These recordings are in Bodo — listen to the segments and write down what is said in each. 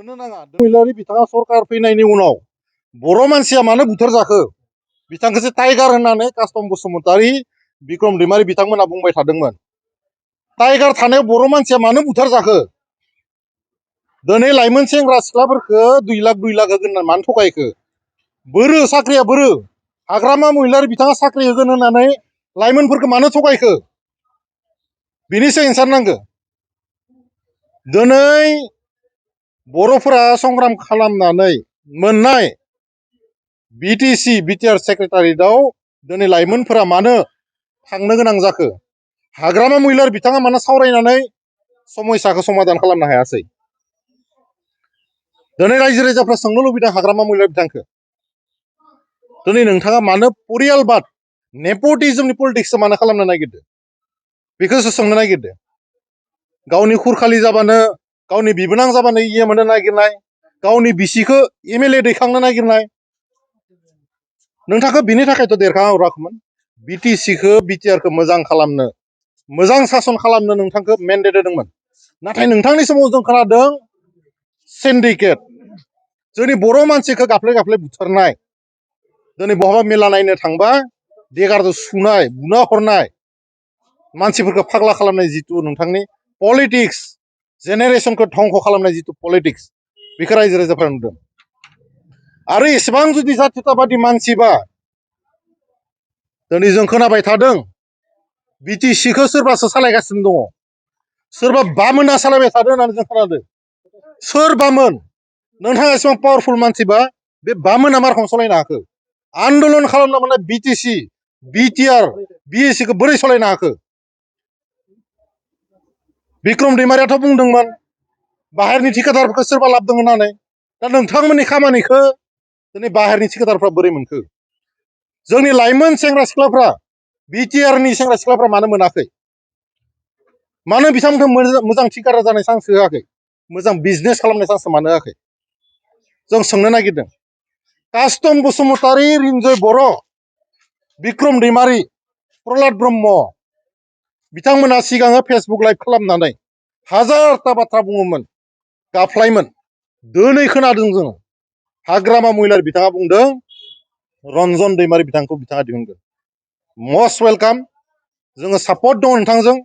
थानो नाङा महिलारि बिथाङा सरकार फैनायनि उनाव बर' मानसिया मानो बुथार जाखो बिथांखौसो टाइगार होननानै कास्टम बसुमतारी बिक्रम दैमारी बिथांमोना बुंबाय थादोंमोन। टाइगार थानायाव बर' मानसिया मानो बुथार जाखो दिनै लाइमोन सेंग्रा सिख्लाफोरखौ 2 लाख होगोन होननानै मानो थगायखो बोरो साख्रिया बोरो हाग्रामा महिलारि बिथाङा साख्रि होगोन होननानै लाइमोनफोरखौ मानो थगायखो बिनिसो एन्सार नांगौ। दिनै बर'फोरा संग्राम खालामनानै मोननाय बिटिआर सेक्रेटारियेटआव दिनै लाइमोनफोरा मानो थांनो गोनां जाखो हाग्रामा महिलारि बिथाङा मानो सावरायनानै समस्याखौ समाधान खालामनो हायासै। दिनै रायजो राजाफ्रा सोंनो लुबैदों हाग्रामा महिलारि बिथांखौ दिनै नोंथाङा मानो परियालबाद नेपटिज्मनि पलिटिक्सखौ मानो खालामनो नागिरदों बेखौसो सोंनो नागिरदों। गावनि खुरखालि जाबानो गावनि बिबोनां जाबानो मोननो नागिरनाय गावनि बिसिखौ एमएलए दैखांनो नागिरनाय नोंथांखौ बिनि थाखायथ' देरखाङा हराखैमोन बिटिआरखौ मोजां खालामनो मोजां सासन खालामनो नोंथांखौ मेन्डेट होदोंमोन। नाथाय नोंथांनि समाव जों खोनादों सिन्डिकेट जोंनि बर' मानसिखौ गाफ्ले बुथारनाय दिनै बहाबा मेला नायनो थांबा देगारजों सुनाय बुना हरनाय मानसिफोरखौ फाग्ला खालामनाय जिथु नोंथांनि पलिटिक्स जेनेरेसनखौ धंख खालामनाय जिथु पलिटिक्स बेखौ रायजो राजाफ्रा नुदों। आरो एसेबां जुदि जातीयताबादि मानसिबा दिनै जों खोनाबाय थादों बिटिसिखौ सोरबासो सालायगासिनो दङ सोरबा बामोना सालायबाय थादों होननानै जों खोनादों। सोर बामोन नोंथाङा एसेबां पावारफुल मानसिबा बे बामोना मा रखम सालायनो हाखो आन्दलन खालामना मोननाय बिटिसि बिटिआर बिएसिखौ बोरै सालायनो हाखो। बिक्रम दैमारियाथ' बुंदोंमोन बाहेरनि ठिकादारफोरखौ सोरबा लाबोदों होननानै दा नोंथांमोननि खामानिखौ दिनै बाहेरनि ठिकादारफ्रा बोरै मोनखो जोंनि लाइमोन सेंग्रा सिख्लाफ्रा बिटिआरनि सेंग्रा सिख्लाफ्रा मानो मोनाखै मानो बिथांमोनखौ मोजां ठिकादार जानाय चान्स होआखै मोजां बिजनेस खालामनाय चान्स मानो होआखै जों सोंनो नागिरदों। कास्टम बसुमतारी रिन्जय बर' बिक्रम दैमारी प्रहलाद ब्रह्म बिथांमोना सिगाङो फेसबुक लाइभ खालामनानै हाजारथा बाथ्रा बुङोमोन गाफ्लायमोन। दिनै खोनादों जों हाग्रामा महिलारि बिथाङा बुंदों रन्जन दैमारी बिथांखौ बिथाङा दिहुनगोन। मस्ट वेलकाम जोङो सापर्ट दङ नोंथांजों।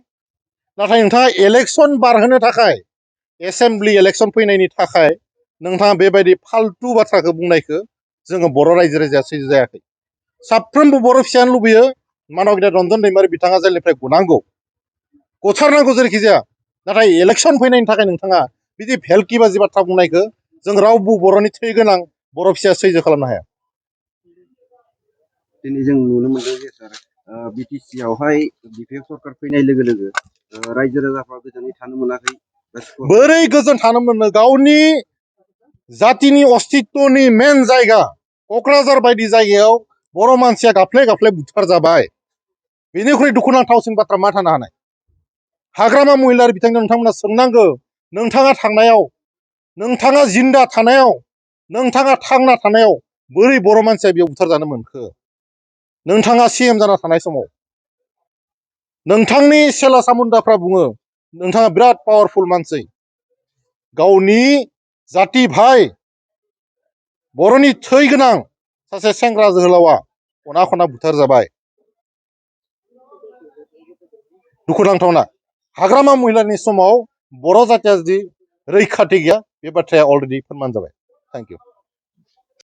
नाथाय नोंथाङा इलेक्सन बारहोनो थाखाय एसेम्ब्लि इलेक्सन फैनायनि थाखाय नोंथाङा बेबायदि फाल्तु बाथ्राखौ बुंनायखौ जोङो बर' रायजो राजाया सैजो जायाखै। साफ्रोमबो बर' फिसायानो लुबैयो मानब गेदेर रन्जन दैमारी बिथाङा जेलनिफ्राय गनांगौ गथारनांगौ जेरैखि जाया। नाथाय इलेक्सन फैनायनि थाखाय नोंथाङा बिदि भेलखि बाजि बाथ्रा बुंनायखौ जों रावबो बर'नि थै गोनां बर' फिसाया सैजो खालामनो हाया। दिनै जों नुनो मोनदों जे सार बिटिसियावहाय बिपिएफ सरकार फैनाय लोगो लोगो रायजो राजाफ्रा गोजोनै थानो मोनाखै। बोरै गोजोन थानो मोनो गावनि जातिनि अस्तित्वनि मेन जायगा क'क्राझार बायदि जायगायाव बर' मानसिया गाफ्ले बुथार जाबाय। बेनिख्रुइ दुखुनांथावसिन बाथ्रा मा थानो हानाय। हाग्रामा महिलारि बिथांनो नोंथांमोना सोंनांगौ नोंथाङा थांनायाव नोंथाङा जिन्दा थानायाव नोंथाङा थांना थानायाव बोरै बर' मानसिया बेयाव बुथारजानो मोनखो। नोंथाङा सिएम जाना थानाय समाव नोंथांनि सेला सामुन्दाफ्रा बुङो नोंथाङा बिराद पावारफुल मानसि गावनि जाति भाइ बर'नि थै गोनां सासे सेंग्रा जोहोलावा खना खना बुथार जाबाय। दुखुनांथावना हाग्रामा महिलारिनि समाव बर' जातिया जुदि रैखाथि गैया बे बाथ्राया अलरेडि फोरमान जाबाय। Thank you.